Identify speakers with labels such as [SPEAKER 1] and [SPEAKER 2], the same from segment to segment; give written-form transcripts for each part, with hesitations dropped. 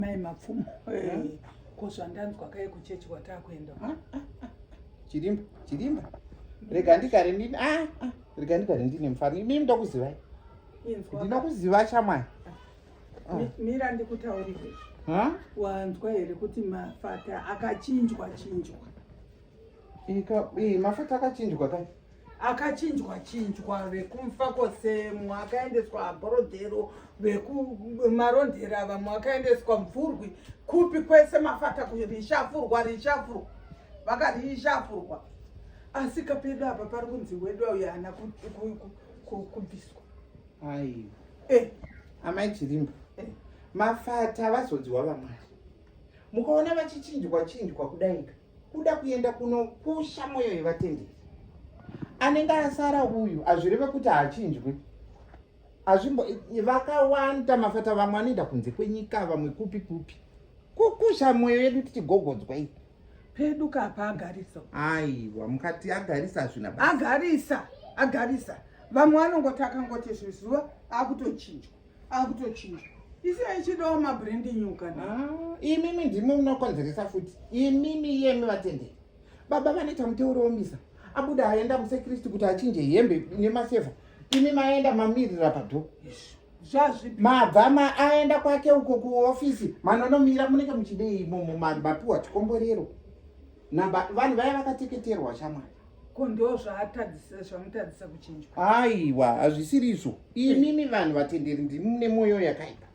[SPEAKER 1] Mai Mapfumo, eh, ko zvandanzwa kai kuchechi kwatakuenda?
[SPEAKER 2] Ah, ah, ah. Chirimba, chirimba. Rega ndigare ndine ah, ah. Rega ndigare ndine mufaro. Imi ndokuzivai. Ndinokuziva shamwari.
[SPEAKER 1] Ah. Mira ndikutaurire.
[SPEAKER 2] Ha?
[SPEAKER 1] Wanzwa here kuti mafata akachinjwa chinjwa?
[SPEAKER 2] Ika, mafata akachinjwa kai?
[SPEAKER 1] Akachinjwa chinjwa vekumfakose mumwe akaendeswa abhorodhero vekumarondera vamwe vakaendeswa mvurwi kupi kwese mafata rishafurwa rishafurwa vakarishafurwa asi kapedu apa pari kunzi wedu auyo haana kubviswa.
[SPEAKER 2] Aiwa eh. Amai Chirimba eh. Mafata vazodziwa vamwari mukaona vachichinjwa chinjwa kudaika kuda kuenda kunokusha mwoyo yevatenderi. Anenge asara uyu hazvireve kuti haachinjwi, azvimbo vakawanda mafata vamwe anoenda kunze kwenyika vamwe kupi kupi kukusha mwoyo yedu tichigogodzwa iyi.
[SPEAKER 1] Pedu kapa agarisa.
[SPEAKER 2] Aiwa mukati agarisa hazvina basa.
[SPEAKER 1] Agarisa agarisa vamwe vanongoti akangoti zvizuva akutochinjwa akutochinjwa isi aichidawo mabrand new kana.
[SPEAKER 2] Ah, imimi ndimi munokonzeresa futi imimi yemi vatenderi baba vanoita muteuro womisa abuda aenda musekristu kuti achinje hembe nemasevha imi maenda mamirira padho mabva ma aenda kwake uko kuofisi manonomira munenge muchidei imomo mapiwa chikomborero namba vanhu vaya vakateketerwa shamwari.
[SPEAKER 1] Ko ndo zvaatadzisa zvamutadzisa kuchinjwa?
[SPEAKER 2] Aiwa hazvisiri izvo imimi vanhu vatenderi ndimi mune mwoyo yakaipa.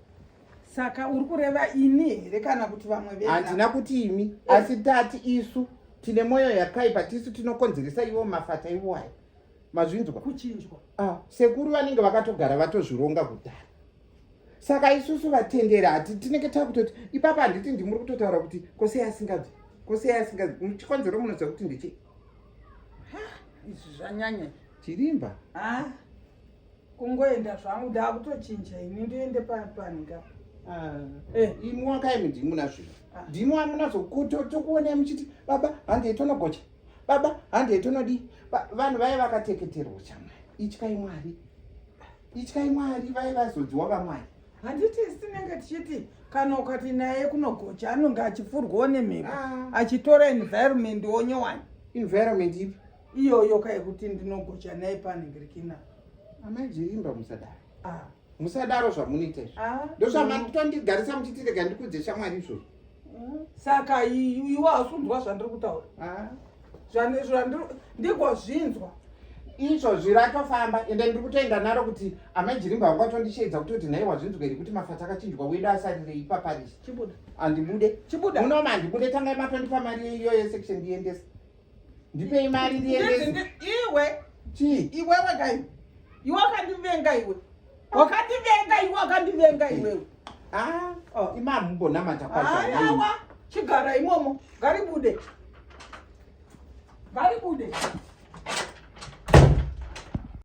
[SPEAKER 1] Saka uri kureva ini here kana kuti vamwe
[SPEAKER 2] vese? Handina kuti imi asi tati isu tine mwoyo yakaipa tisu tinokonzeresa iwo mafata iwayo mazvinzwa
[SPEAKER 1] kuchinjwa.
[SPEAKER 2] Ah, sekuru vanenge vakatogara vatozvironga kudhara saka isusu vatenderi hati tinenge takutoti ipapa handiti ndimuri kutotaura kuti kosei asingabvi kosei asingabvi chikonzero munoziva kuti ndechei?
[SPEAKER 1] Izvi zvanyanya
[SPEAKER 2] Chirimba.
[SPEAKER 1] Ah, kungoenda zvangu ndakutochinja ini ndiende panika.
[SPEAKER 2] Ah, eh. Imi wakaimi ndimi muna zvinhu ah. Ndimi wamunazotokuonai muchiti baba handei tonogocha baba handei tonodii vanhu vaye vakateketerwa chamwari ityai Mwari ityai Mwari vaye vazodziwa vamwari.
[SPEAKER 1] Handiti tinenge tichiti kana ukati naye kunogocha anonge achifurwawo nemhepo ah. Achitora environment wonyowani.
[SPEAKER 2] Environment ipi
[SPEAKER 1] iyoyo kai kuti ndinogocha naye panhingirikina?
[SPEAKER 2] Amai Jirimba musadaro ah. Musadaro zvamunoita izvi ah. Ndozvamanditondigarisa muchiti rega ndikudze shamwari izvozvo.
[SPEAKER 1] Saka iwe hausi zvandiri kutaura
[SPEAKER 2] ah.
[SPEAKER 1] Ndigozvinzwa
[SPEAKER 2] izvozvi ratofamba ende ndiri kutoenda naro kuti amai Jirimba vangatondisheedza kutoti nhai wazvinzwa here kuti mafata akachinjwa wedu asarirei paparisi.
[SPEAKER 1] Chibuda.
[SPEAKER 2] Handibude.
[SPEAKER 1] Chibuda.
[SPEAKER 2] Munoma handibude tangai matondipa mari iyoyo yesection ndiendese. Ndipei mari ndiendese.
[SPEAKER 1] Iwe.
[SPEAKER 2] Chii?
[SPEAKER 1] Iwewe kai. Iwe wakandivenga iwe. Wakandivenga iwe wakandivenga iwewe.
[SPEAKER 2] Ah, oh, imamumbonamata
[SPEAKER 1] kwacho. Aiwa, chigara imomo. Ngaribude. Ngaribude.